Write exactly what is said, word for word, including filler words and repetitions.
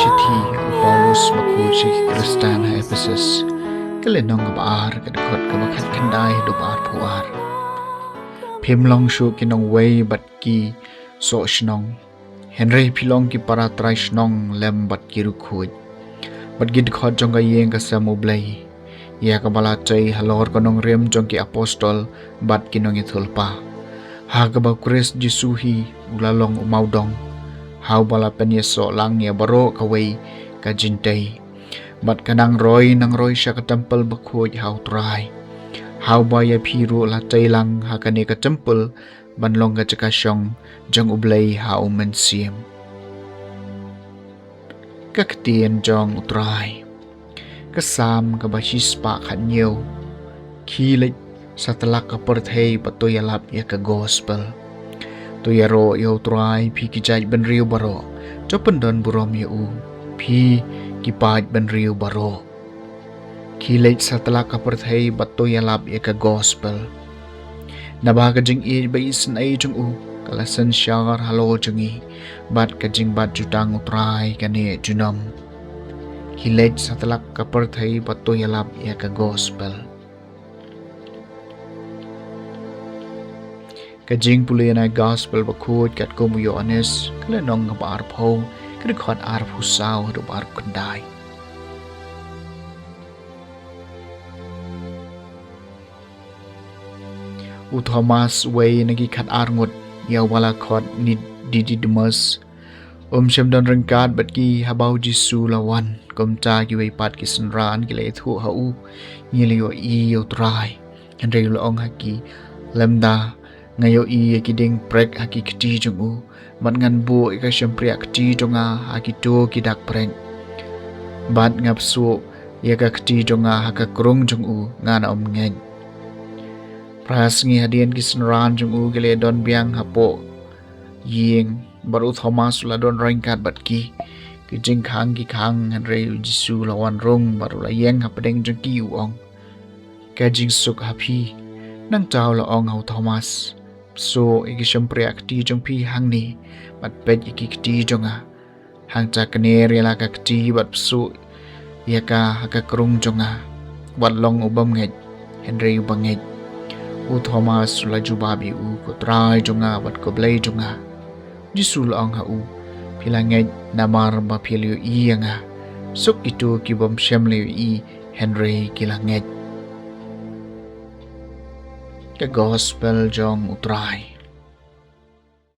Shithi u Paulus bakhuid sha ki Khristan ha Ephesus, ka lynnong kaba ar, ka dkhot kaba khatkhyndai haduh ba arphew ar. Phim long shuh ki nongwei bad ki soh shnong, hynrei phi long ki para trai shnong lem bad ki riewkhuid, bad ki dkhot jong ka ïing ka sem U Blei, ïa kaba la tei halor ka nongrim jong ki apostol bad ki nongïathuhlypa, ha kaba Khrist Jisu hi u la long u mawdong, ha uba la pynïasoh lang ïa baroh kawei ka jingtei, bad ka nang roi nang roi sha ka templ bakhuid ha U Trai, ha uba ïa phi ruh la tei lang ha kane ka templ ban long ka jaka shong jong U Blei ha U Mynsiem. Ka ktien jong U Trai. Ka Salm kaba shispah khathynñiew. Khie leit satlak ka pyrthei bad to ïalap ïa ka gospel. To ïaroh ïa U Trai, phi ki jaitbynriew baroh, to pyndon burom ïa u, phi ki paidbynriew baroh. Khie leit satlak ka pyrthei bad to ïalap ïa ka gospel. Naba ka jingïeit ba isynei jong u ka la synshar halor jong ngi, bad ka jingbat jutang U Trai ka neh junom. Khie leit satlak ka pyrthei bad to ïalap ïa ka gospel. Ka jingpule na gospel bakhuid katkum u Ïoannis, ka lynnong kaba arphew, ka dkhot arphew saw haduh ba arphew khyndai. U Thomas, uwei na ki khatar ngut, ïa uba la khot Did-, Didymus, um shym don ryngkat bad ki haba U Jisu u la wan. Kumta kiwei pat ki synran ki la ïathuh ha u, ngi la ïohi ïa U Trai. Hynrei u la ong ha ki, lymda nga ïohi ïa ki dieng prek ha ki kti jong u, bad ngan buh ïa ka shympriah kti jong nga ha kito ki dak prek, bad nga psuh ïa ka kti jong nga ha ka krung jong u, ngan ym ngeit. Phra sngi hadien ki synran jong u ki la don biang hapoh ïing, bad u Thomas u la don ryngkat bad ki. Ki jingkhang ki khang, hynrei U Jisu u la wan rung bad u la ïeng hapdeng jong ki, u ong, ka jingsuk ha phi. Nangta u la ong ha u Thomas, psuh ïa ki shympriah kti jong phi hangne, bad peit ïa ki kti jong nga. Hangta kner ïa la ka kti bad psuh ïa ka ha ka krung jong nga. Wat long u bym ngeit, hynrei uba ngeit. U Thomas u la jubab ïa u, ko Trai jong nga bad ko Blei jong nga. U Jisu u la ong ha u, phi la ngeit namar ba phi la ïohi ïa nga. Suk kito ki bym shym la ïohi hynrei ki la ngeit. Ka gospel jong U Trai.